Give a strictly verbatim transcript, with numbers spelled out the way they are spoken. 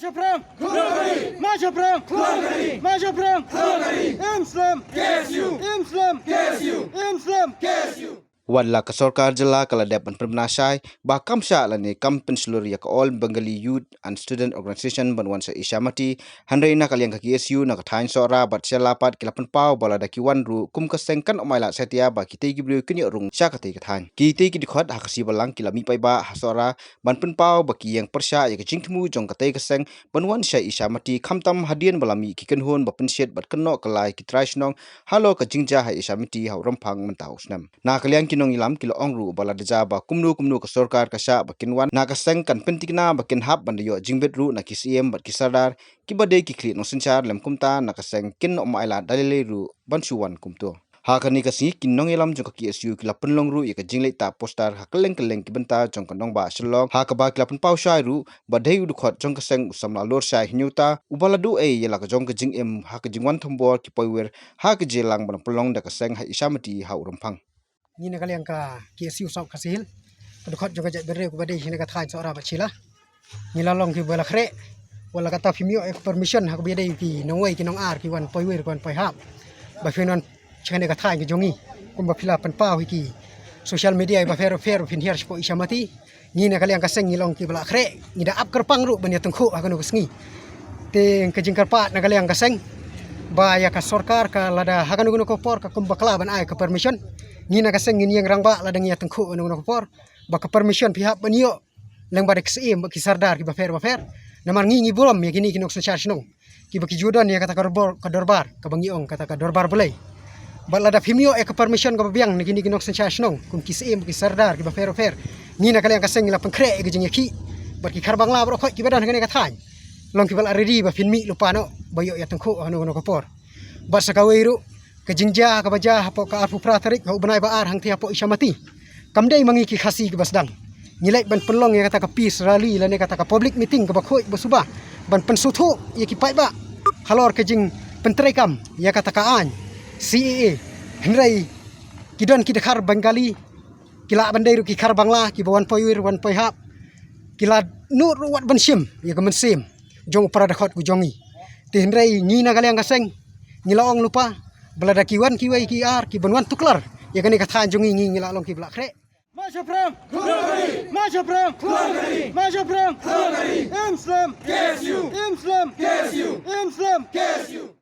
Mashaphrang! Mashaphrang! Mashaphrang! Imslam! Imslam! Imslam! Watla ka sorkar jylla ka la dep ban pynbna shai ba kam shah lane kam pynshlur ïa ka All Bengali Youth and Student Organization ban wan sha Ishamati, hynrei na ka liang ka K S U na ka thaiñ Sohra bad Shella pat ki la pynpaw ba lada ki wan ruh kum ka seng kan ym ailad satia ba kitei ki briew kin ïoh rung sha katei ka thaiñ. Kitei ki dkhot ha ka sngi Balang ki la mih paidbah ha Sohra ban pynpaw ba ki ïeng pyrshah ïa ka jingthmu jong katei ka seng ban wan sha Ishamati, khamtam hadien ba la mih ki kynhun ba pynshit bad kynnoh kylla ïa ki trai shnong halor ka jingjia ha Ishamati ha u Rymphang mynta u snem. Na ka liang ki nongïalam ki la ong ruh ba lada jia ba kumno kumno ka sorkar ka shah ba kin wan, na ka seng kan pyntikna ba kin hap ban da ïoh jingbit ruh na ki syiem bad ki sordar kiba dei ki khlieh nongsynshar, lem kumta na ka seng kin ym ailad da lei lei ruh ban shu wan kumto. Ha kane ka sngi ki nongïalam jong ka K S U ki la pynlong ruh ïa ka jingleit tap poster ha kylleng kylleng ki bynta jong ka nongbah Shillong, ha kaba ki la pynpaw shai ruh ba dei u dkhot jong ka seng u samla Lorshai Hynñiewta uba la duh ei ïa la ka jong ka jingim ha ka jingwan thombor ki poiwir ha ka jingïalang ba la pynlong da ka seng ha Ishamati ha u Rymphang. Ngi na ka liang ka K S U South Khasi Hills, ka dkhot jong ka jaitbynriew kaba dei ha kane ka thaiñ Sohra bad Shella, ngi la long kiba la khreh. Wat la katta phim ïoh ïa ka permission ha kaba ïadei ki nongwei ki nongar ki wan poiwir ki wan poihap ba phin wan sha kane ka thaiñ ka jong ngi, kumba phi la pynpaw ha ki social media bapher bapher ba phin hiar shapoh Ishamati. Ngi na ka liang ka seng ngi long kiba la khreh, ngi da ap kyrpang ruh ban ïatyngkhuh ha kano ka sngi. Te ka jingkyrpad na ka liang ka seng ba ïa ka sorkar ka lada ha kano kano ka por ka kum bakla ban ai ka permission, ngi na ka seng ngin ïeng rangbah lada ngi ïatyngkhuh ha kano kano ka por ba ka permission phi hap ban ïoh lyngba da ki syiem bad ki sordar kiba pher bapher. Namar ngi ngi burom ïa kine ki nongsynshar shnong kiba ki ju don ïa kata ka dorbar, ka dorbar kaba ngi ong kata ka dorbar Blei. Bad lada phim ïoh ïa ka permission kaba biang na kine ki nongsynshar shnong kum ki syiem ki sordar kiba pher bapher, ngi na ka liang ka seng ngi la pynkhreh ïa ka jingïakhih bad ki khar Bangla baroh khoit kiba don ha kane ka thaiñ. Long kiba la ready ba phin mih lypa noh ba ïoh ïatyngkhuh ha kano kano ka por. Bad sa kawei ruh, ka jingjia kaba jia hapoh ka arphew phra tarik ha u bnai ba ar hangtei hapoh Ishamati, kam dei ma ngi ki Khasi kiba sdang. Ngi leit ban pynlong ïa kata ka peace rally lane kata ka public meeting kaba khuid ba suba ban pynsngewthuh ïa ki paidbah halor ka jingpyntreikam ïa kata ka aiñ C A A. Hynrei ki don ki dkhar Bengali, ki lah ban dei ruh ki khar Bangla kiba wan poiwir wan poihap, ki la nud ruh wat ban shim ïa ka mynsiem jong u para dkhot ka jong ngi. Te hynrei ngi na ka liang ka seng ngi la ong lypa ba lada ki wan kiwei ki ar kiban wan tuklar ïa kane ka thaiñ jong ngi, ngi ngi la long kiba la khreh. Mashaphrang! Mashaphrang! Mashaphrang! Imslam! K S U! Imslam! K S U! Imslam! K S U!